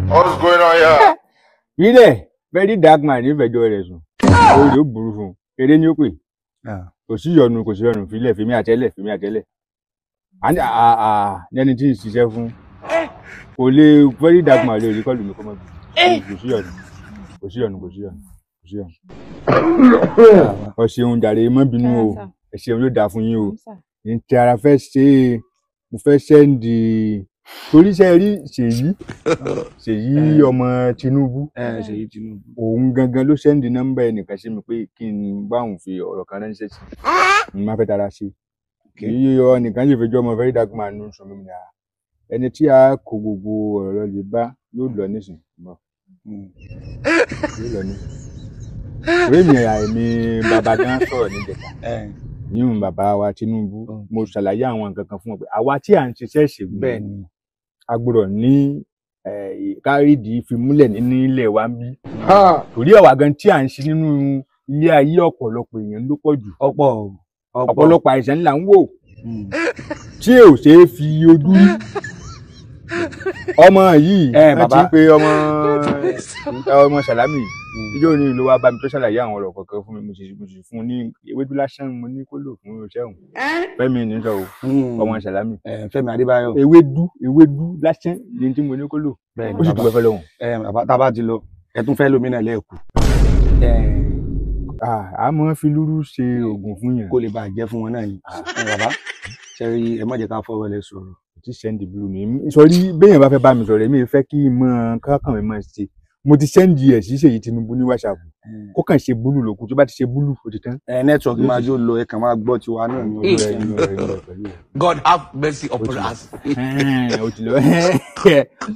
What's going on here? Ilẹ̀ very dark man ní ìfẹ̀jọ́ rẹ̀ sùn. Orí ó burú fún un. Eré ni ó pè. Kò sí ìyọnu, kò sí ìyọnu, filẹ̀ fèmí àtẹ́lẹ̀, fèmí àtẹ́lẹ̀. Lẹ́ni tí ń ṣiṣẹ́ fún. Kò lè very dark man lè rí kọ́lù mi kọ́ mọ́ bí. Kò sí ìyọnu, kò sí ìyọnu, kò sí ìyọnu, kò sí ìyọnu. Ẹ ṣeun jàre, má bínú o. Ẹ ṣeun, yóò dáa fún yín o. Ní ti ara fẹ́ ṣe é, mo fẹ́ send torí ṣe rí Ṣèyí, Ṣèyí ọmọ Tinubu. Ṣèyí Tinubu. Òun gangan ló send nọ́mbà ẹnìkan sí mi pé kí n bá òun fi ọ̀rọ̀ kan ránṣẹ́ sí i. Mo máa fẹ́ tara sí i. Kì í yọ nìkan yìí fẹjọ́ ọmọ very dark man nù sọ mi ní à. Ẹni tí a kó gbogbo ọ̀rọ̀ lọ lè bá yóò lọ nísìnyí. Yóò lọ nísìnyí. Orí mi àìmí bàbá gan sọ̀rọ̀ níjẹta. Yíyún bàbá wa Tinubu, mo ṣàlàyé àwọn nǹkan kan fún wọn pé àwa tí à ń ṣiṣẹ́ ìṣègùn bẹ́ẹ̀ ni a gbọ́dọ̀ ní kárìdì fi múlẹ̀ nínú ilẹ̀ wa ń bí. Torí àwa gan tí à ń ṣe nínú ilé ayé ọ̀pọ̀lọpọ̀ èèyàn ló pọ̀ jù. Ọ̀pọ̀lọpọ̀ àìsàn ńlá ń wò tí ò ṣeé fi ojú rí. Ọmọ yìí wọ́n ti ń pe ọmọ Sàlámì ìjọ ní ìlú wa bá mi tó ṣàlàyé àwọn ọ̀rọ̀ kọ̀ọ̀kan fún mi, mo sì fún un ní ewédú lásán, mo ní kó lò fún iṣẹ́ òun. Fẹ́mi ní sọ o, ọmọ Sàlámì. Fẹ́mi Adébáyọ̀. Ewédú lásán ni tí mo ní kó lò. Ó sì dúpẹ́ fẹ́ lọ́hùn. Bàbá tá a bá ti lọ, ẹ tún fẹ́ lómìnà lẹ́ẹ̀kú. A máa fi lúrú ṣe oògùn fún yàn. Kó lè bàa jẹ́ fún wọn náà yìí. Bàbá ṣe rí, ẹ má jẹ́ ká fọwọ́ lẹ sọ̀rọ̀. Ti send blue ni sọrí béèyàn bá fẹ́ bá mi sọ̀rọ̀, èmi fẹ́ kí n mọ kákan mi máa ṣe. Mo ti send ẹ̀ sí Ṣèyí Tinubu ní WhatsApp, kó kàn ṣe búlù lókun, tó bá ti ṣe búlù ó ti tán. Nẹ́tíwọ̀kì máa jó lọ, ẹ kàn máa gbọ́ tiwa náà ní ọjọ́ ẹ̀. God have mercy upon us. Ó ti lọ,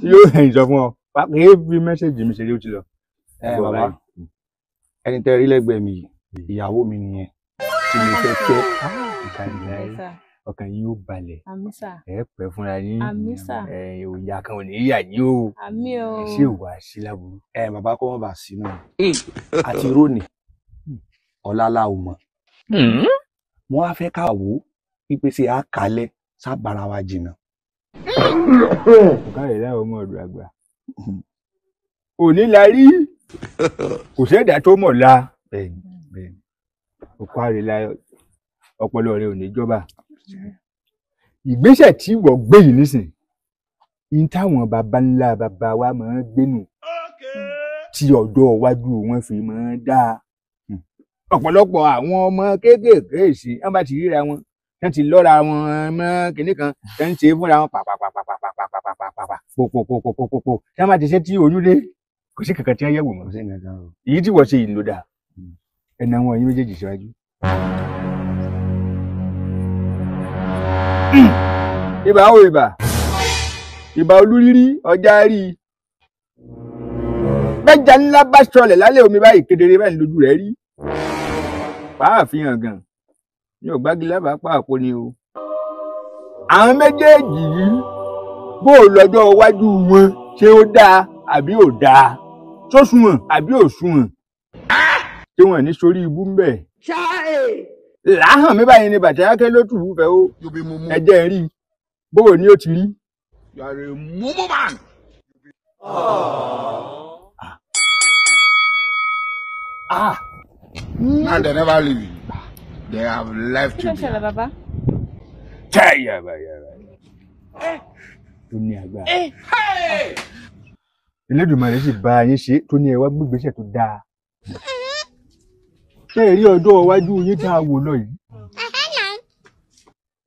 yóò ẹ̀yìn sọ fún ọ kì í fi mẹ́sẹ̀gì mi ṣeré, ó ti lọ. Bàbá, ẹni tẹ́ rí lẹ́gbẹ̀ẹ́ mi ìyàwó mi nìyẹn tí mo fẹ́ fẹ́. Ọkàn yín ó balẹ̀, ẹ pẹ́ fúnra yín, òòyà kan ò ní yà yín o, ẹ ṣe wà sí láburú. Bàbá kọ́ wọ́n bá sí náà àti rónì ọ̀làlà ò mọ̀. Mo wá fẹ́ ká wò ó pípèsè àkàlẹ̀ sábàrà wa jìnnà. Ọ̀gá rẹ̀ láwọn ọmọ ọ̀dọ̀ àgbà òní la rí, kò sẹ́dá tó mọ̀ la. Òkú àrè la, ọpọlọ rẹ ò ní jọba. Ìgbésẹ̀ tí wọ́n gbé yìí nísìn ní táwọn baba ńlá baba wa máa ń gbénu tí ọjọ́ iwájú wọn fi máa ń dáa. Ọ̀pọ̀lọpọ̀ àwọn ọmọ kéékèèké sí wọ́n bá ti ríra wọn, wọ́n ti lọ́ra wọn mọ́ kinní kan, wọ́n ń ṣe fúnra wọn pàpàpàpàpàpàpàpàpà pòpòpòpòpò, tí wọ́n bá ti ṣe tí oyún dé kò sí kankan tí wọ́n yẹ̀wò mọ́. Èyí tí wọ́n ṣe yìí ló dáa. Ẹ̀nà wọn yín méjèèjì síwájú. Ibà ó ibà, ibà olúrírí ọjà rí i. Bẹ́jà ńlá bá sọlẹ̀ lálẹ́ omi báyìí, kedere báyìí lójú rẹ̀ rí. Pàáfihàn gan ní ògbági lábàá pààpọ̀ ni o. Àwọn méjèèjì yìí bó lọ́jọ́ iwájú wọn, ṣé ó dáa àbí ò dáa, tó sunwọ̀n àbí ò sunwọ̀n, tí wọ́n ní sórí ibú ń bẹ̀. Làáhàn mi báyìí ni bàtà yákẹ́ ló tù ú fẹ́ o, ẹ jẹ́ rí i bó o ní ó ti rí. You are a mumu man. Now they never leave you. They have left you. Kí ló ṣẹlẹ̀ bàbá? Tó ní agbára. Elédùmarè sì bá yín ṣe tó ní ẹ wá gbégbèsè tó dáa. Ṣé ẹ rí ọjọ́ iwájú yín tá a wò lọ yìí?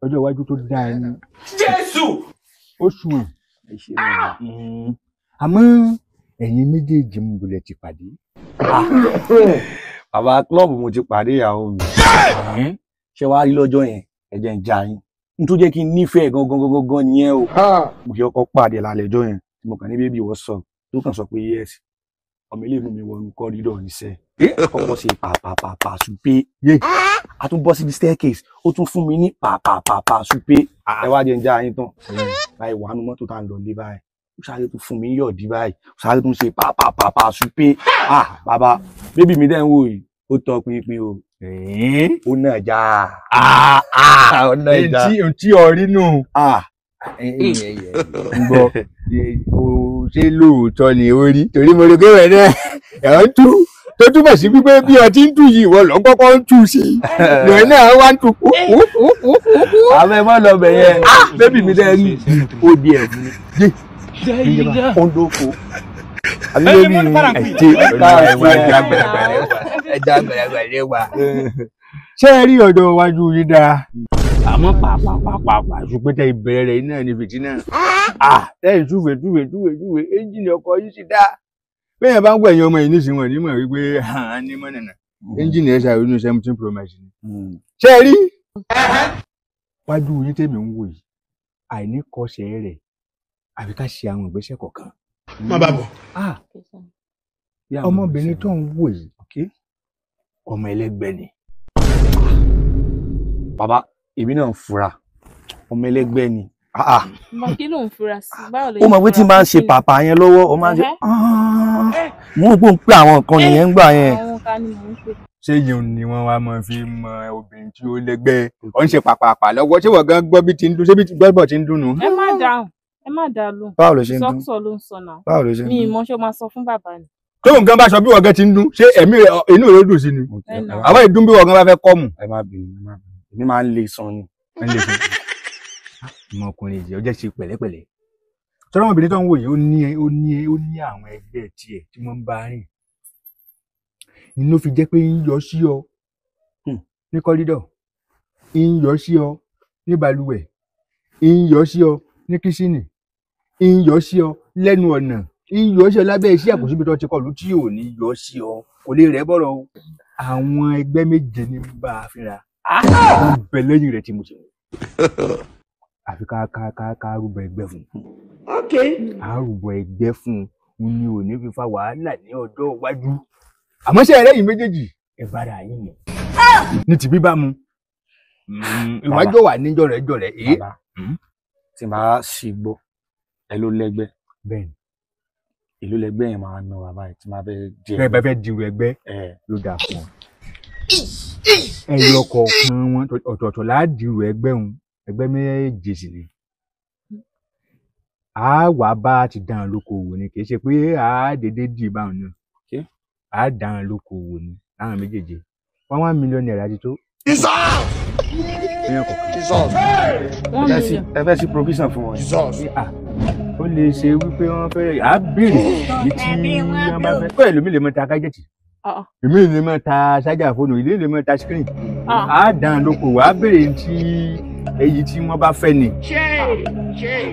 Ọjọ́ iwájú tó dáa ni. Jésù! Ó sunwọ̀n. Àmọ́ ẹ̀yin méjèèjì ń bulẹ̀ ti pàdé. Bàbá, klọ́ọ̀bù mo ti pàdé ìyàwó mi. Ṣé wàá rí lọ́jọ́ yẹn, ẹ̀jẹ̀ ń ja yín. N tó jẹ́ kí n nífẹ̀ẹ́ gangan gangan nìyẹn o. Mo fi ọkọ pàdé lálẹ́ ọjọ́ yẹn tí mo kàn ní baby what's up, tó kàn sọ pé yes. Ọmọ ilé ìlú mi wọnú kọ́rídọ̀ níṣẹ́. Kọ́kọ́ ṣe pàpàpàpà súpé. A tún bọ́ síbi staircase, ó tún fún mi ní pàpàpàpà súpé. Ẹ wá jẹ́ ń já yín tán. Báyìí wàá nu mọ́tò tá à ń lọ lé báyìí. Ó sáré tún fún mi yọ̀dí báyìí. Ó sáré tún ṣe pàpàpàpà súpé. Bàbá, bébì mi dẹ́ ń wò yìí, ó tọ́ pinpin o. Ó náà já. Ó náà já. Ntí ọrí nù. Ń gbọ́, Ṣé lóòótọ́ ni ó rí torí mo rí pé wẹ̀ náà ẹ̀ ń tú tó túmọ̀ sí wípé bí ọ ti ń tú yìí ìwọ lọ kọ́kọ́ ń tú sí i lòun náà wá ń tú kú. Àwọn ẹ̀ mọ́ lọ bẹ̀ yẹn bébì mi dẹ́ rí ó di ẹ̀ fún mi. Ó ń dóko. Àbí bébì mi ẹ̀jẹ̀ ẹja gbẹ̀rẹ̀gbẹ̀rẹ̀ wa. Ṣé ẹ rí ọjọ́ iwájú yín dáa? Àmọ́ pàápàá ṣùgbọ́n tẹ ìbẹ̀rẹ̀ rẹ̀ náà ní fìtínà. Tẹ́yìn túwèé túwèé túwèé túwèé ẹ́ńjìnì ọkọ̀ yìí ti dáa. Bẹ́ẹ̀ bá ń wẹ̀yìn ọmọ yìí nísìnyí wọn ní mọ̀ wípé hàn ní mọ́nàna. Ẹ́ńjìnì ẹ̀ ṣàrònú 17 Pro Max ni. Ṣé ẹ rí? Wájú yín tèmi ń wò yìí, àìní kọsẹ̀ rẹ̀ àfi ká ṣe àwọn ìgbésẹ̀ kọ̀ọ̀kan. Má bàa bọ̀. Ọmọbìnrin tó ń wò yìí, ọmọ ẹlẹ́gbẹ́ ni. Bàbá, èmi náà ń fura, ọmọ ẹlẹ́gbẹ́ ni. Mọ kí ló ń fura sí? Báwo ló Ó mọ̀ pé tí n bá ń ṣe pàpà yẹn lọ́wọ́, ó máa ń ṣe mo rò pé ó ń pè àwọn nǹkan nìyẹn ń gbà yẹn. Àwọn kan ni mò ń pè. Ṣé yẹn ni wọ́n wá máa fi mọ obìnrin tí ó lẹ́gbẹ́? Ó ń ṣe pàpàpà lọ́wọ́, ṣé wọ́n gan gbọ́ bí ti ń dún, ṣé bí gbọ́ ti ń dún nù? Ẹ má dáhùn, ẹ má dá lóhùn. Báwo ló ṣe ń dún? Sọ́kùsọ ló ń sọ náà. Báwo ló ṣe ń dún? Mi ìmọ̀ ṣé o máa sọ fún bàbá ni. Tóun gan bá sọ bí wọ́n gan ti ń dún, ṣé ẹ̀mí rẹ̀ inú rẹ̀ ó dùn sí ni? Àwọn ìdún bí wọ́n gan bá fẹ́ kọ́ mù. Ẹ má bínú, ẹ má bínú. Èmi máa ń le san ni. Ọmọkùnrin yìí ọjọ́ ṣe pẹ̀lẹ́pẹ̀lẹ́. Tọ́lá ọmọbìnrin tó ń wò yìí ó ní àwọn ẹgbẹ́ tiẹ̀ tí wọ́n ń bá rìn. Inú fi jẹ́ pé ń yọ sí ọ ní kọ́rídọ̀, ń yọ sí ọ ní balùwẹ̀, ń yọ sí ọ ní kíṣìnì, ń yọ sí ọ lẹ́nu ọ̀nà, ń yọ sí ọ lábẹ́ iṣẹ́ àkóso ibi tó ti kọlù tí ò ní yọ sí ọ, kò lè rẹ́ bọ̀rọ̀ o. Àwọn ẹgbẹ́ méje ní ń bá a fínra. Wọ́n bẹ lẹ́yìn rẹ̀ tí mo ṣe wọ́n. Àfi ká rúbọ ẹgbẹ́ fún un. Á rúbọ ẹgbẹ́ fún un ni ò ní fi fa wàhálà ní ọjọ́ iwájú. Àmọ́ ṣé ẹlẹ́yìn méjèèjì ẹ bára yín mu. Ní ti bíbá mu. Ìwájọ́ wà ní jọ̀rẹ́jọ̀rẹ́. Bàbá, tí n bá ṣì gbọ́, ẹ ló lẹ́gbẹ́. Bẹ́ẹ̀ni. Èló lẹ́gbẹ́ yẹn máa ná bàbá yìí tí máa fẹ́ di ẹgbẹ́. Bẹ́ẹ̀ bá fẹ́ dirú ẹgbẹ́ ló dáa fún ọ. Ẹyọ kọ̀ọ̀kan wọn ọ̀tọ̀ọ̀tọ̀ láàdìrú ẹgbẹ́ òun, ẹgbẹ́ méje sì ni. A wà bá ti dán lókoòwò ni, kì í ṣe pé a dédé dì báwọn náà. A dán lókoòwò ni láwọn méjèèjì. 1 million naira ti tó. Ẹ fẹ́ sí provision fún wọn. Ó lè ṣe wípé wọ́n fẹ́ à béèrè ní tí wọ́n bá fẹ́. Pẹ̀lú mi lè mọ ta gájẹ́tì. Èmi lè mọ ta ṣájà fóònù, ilé lè mọ ta screen. A dán lókoòwò, a béèrè tí èyí tí wọ́n bá fẹ́ ni.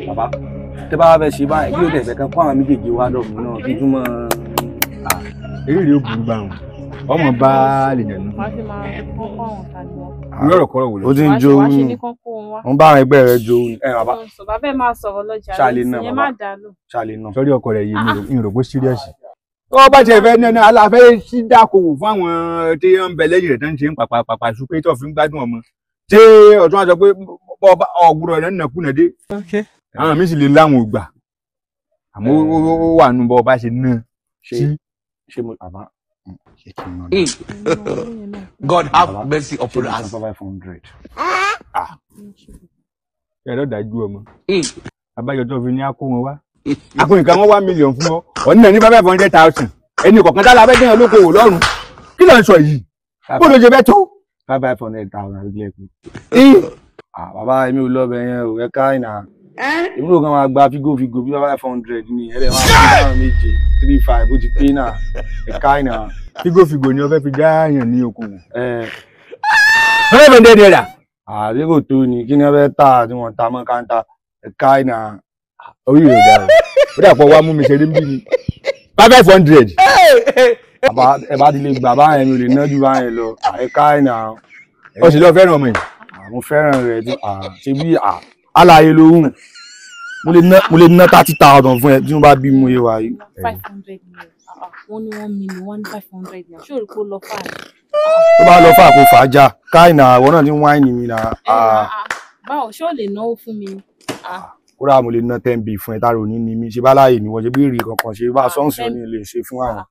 Bàbá, tẹ bá fẹ́ ṣe báyìí, kí ló dé fẹ́ kan kó àwọn méjèèjì wá dọ̀bù náà kí túmọ̀. Eré rèé ó burú bá wọn. Ọmọ bá lè jẹ̀nu. Lọ́rọ̀ kọ́rọ̀ wò lọ. Ó ti ń jowú. Wọ́n bá àwọn ẹgbẹ́ rẹ̀ jowú. Ẹ bàbá. Bàbá ẹ máa sọ̀rọ̀ lọ́jà rẹ̀, ẹ má dà lò. Ṣáàlì náà. Sọ́rí ọkọ rẹ̀ yìí mi rò pé síríọ̀sì. Ó bá tiẹ̀ fẹ́ náà aláfẹ́ sí dákòwò fún àwọn tí wọ́n ń bẹ lẹ́yìn rẹ̀ tó ń ṣe ń pàpàpàpà ṣu pé tó fi ń gbádùn ọmọ. Ṣé ọ̀tún á sọ pé ọ̀gbùrọ̀ rẹ̀ nàkúnà dé? Àwọn mi sì lè láwọn ò gbà. Àmọ́ ó wà nù bọ́ ọba ṣe ná. Ṣé mo bàbá ṣe kí n ná? God have mercy upon us. 500. Ẹ̀rọ dájú ọmọ. Abájọ tó fi ní akó wọn wá. Akó nǹkan wọn 1 million fún ọ. Ọ̀nà ní 500,000. Ẹni kọ̀ọ̀kan tá la fẹ́ dẹ́yàn lókoòwò lọ́rùn. Kí ló ń sọ yìí? Bó ló ṣe fẹ́ tó? 500,000 àbí kílẹ̀ pé. Bàbá èmi ò lọ bẹ̀ yẹn o, ẹ ká ìnà. Èmi ló kàn máa gba fígò bí 500 ní ẹ̀rẹ̀ máa fi márùn méje 3.5 ó ti pé náà, ẹ ká ìnà. Fígò ni o fẹ́ fi dáyàn ní okòwò. 500 naira. Àbí kò tó ni, kí ni wọ́n fẹ́ tà tí wọ́n ta mọ́ káńtà, ẹ ká ìnà. Orí rẹ̀ dára, ó dàpọ̀ wá mú mi ṣeré ń bí ni. 500. Bàbá ẹ bá ti lè gbà báyẹn mi ò lè ná ju báyẹn lọ, ẹ ká ìnà. O sì lọ fẹ́ràn ọmọ yìí. Mo fẹ́ràn rẹ̀ ṣe bí àlàyé lóhùn. Mo lè ná 30,000 fún ẹ tí wọ́n bá bí mo yé wa yìí. 500 naira. Wọ́n ní 1 million, wọ́n ní 500 naira. Ṣé o rí pé ó lọ fà ní? Tó bá lọ fà kó fà á já. Káìnà àwọn náà ti ń wáìnì mi nà. Báwo ṣé o lè náwó fún mi? Kódà mo lè ná 10B fún ẹ tára òní ni mi. Ṣé bá láàyè ni wọ́n ṣe bí èrè kankan ṣe bá sọ́ọ̀sì òní lè ṣe fún àwọn.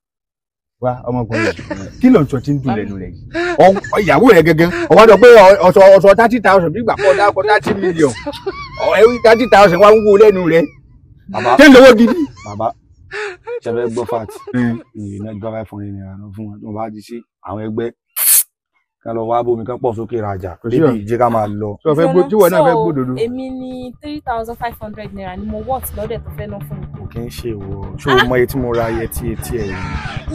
Wá ọmọkùnrin kí ló ń sọ tí ń dùn lẹ́nu rẹ̀ yìí? Ìyàwó rẹ̀ gẹ́gẹ́ ọwọ́ sọ pé ọ̀sọ̀ 30,000 bí ìgbà kọ́ dákọ̀ 30 million. 30,000 wá ń wó lẹ́nu rẹ̀. Ṣé ń lówó gidi. Bàbá ṣe fẹ́ gbọ́ fat ìrìn náà gba 500 naira lọ fún wọn tí wọ́n bá ti ṣe àwọn ẹgbẹ́ kan lọ wá bómi kan pọ̀ sókè rajà bébì jẹ́ ká máa lọ. Sọ fẹ́ gbó tí wọ́n náà fẹ́ gbódòdó. Èmi ní 3,500 naira ni mo worth lọ́dẹ̀ tó fẹ́ ná fún mi. Kò kí ń ṣe ìwọ, ṣé o mọ iye tí mo ra iye tí etí ẹ̀ yìí?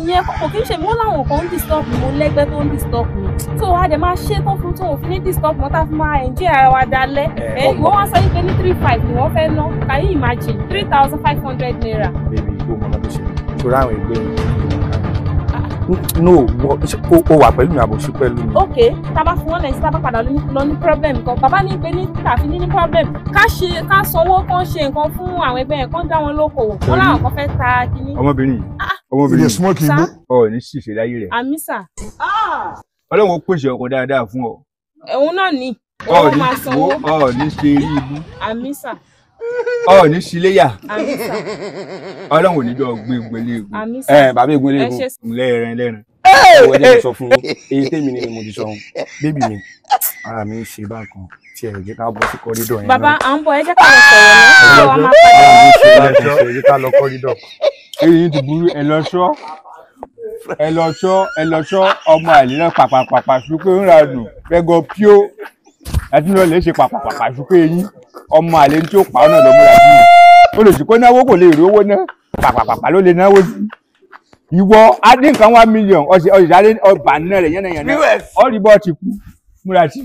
Ìyẹn kò kí ń ṣe mo láwọn kan ń disturb mi, mo lẹ́gbẹ́ tó ń disturb mi, tó wàá dẹ̀ máa ṣe tán fún tóun fi ní disturb mọ́, tá a fi máa enjoy ara wa dalẹ̀. Ẹ ìwọ wá sọ yìí pé ní 3,500 ni wọ́n fẹ́ ná. Can you imagine, 3,500 naira? Bébì, kó mọ ọmọ tó ṣe ṣòro àwọn ẹgbẹ́ yìí no, o wà pẹ̀lú mi, àbòsí pẹ̀lú mi. Ok, tá a bá fún wọn lẹ́yìn tí tá a bá padà lọ ní problem kan, bàbá ní pé ní tàfi ní problem, ká ṣe ká sanwó kán ṣe nǹkan fún àwọn ẹgbẹ́ yẹn, kán dá wọn lókòwò, wọn láwọn kan fẹ́ ta kínní. Ọmọbìnrin yìí, ọmọbìnrin yìí, ọ ní ṣìṣe láyé rẹ. Àmín sà. Ọlọ́run ó pèsè ọkọ̀ dáadáa fún ọ. Òun náà ni owó máa sanwó. Ọ ní ṣe eré ibú. Àmín sà. Ọ ní ṣiléyà. Àmín sà. Ọlọ́run ò ní jọ gbé ìgbélé egun. Àmín sà. Ẹ bàbá egun eléegun. Lẹ́ẹ̀rẹ̀ lẹ́rìn. Ẹ jẹ́ mi sọ fún yín, èyí tèmi ni mo ti sọ ohun. Bébì mi, ara mi ń ṣe bákan tí ẹ jẹ́ ká bọ́ sí corridor yẹn. Bàbá, à ń bọ̀, ẹ jẹ́ ká lọ sọ̀rọ̀ náà, àwa máa padà. Ara mi ń ṣe bákan, ṣe ẹ jẹ́ ká lọ corridor. Èyí ti burú. Ẹ lọ sọ, ẹ lọ sọ, ẹ lọ sọ. Ọmọ àlè náà pàpàpàpà ṣùkú ń ra nù fẹgọ píó àti lọ lè ṣe pàpàpàpà ṣùkú eyín. Ọmọ àlè tí ó pa ọ náà lọ múra sí i. Olùsìnkú náwó kò lè rí owó náà, pàpàpàpà ló lè náwó sí. Ìwọ adé nǹkan 1 million, ọ̀sẹ̀ ọ̀sẹ̀ adé ọba náà rẹ̀ yánnayànna ọ̀rí bọ́ ti kú múra sí i.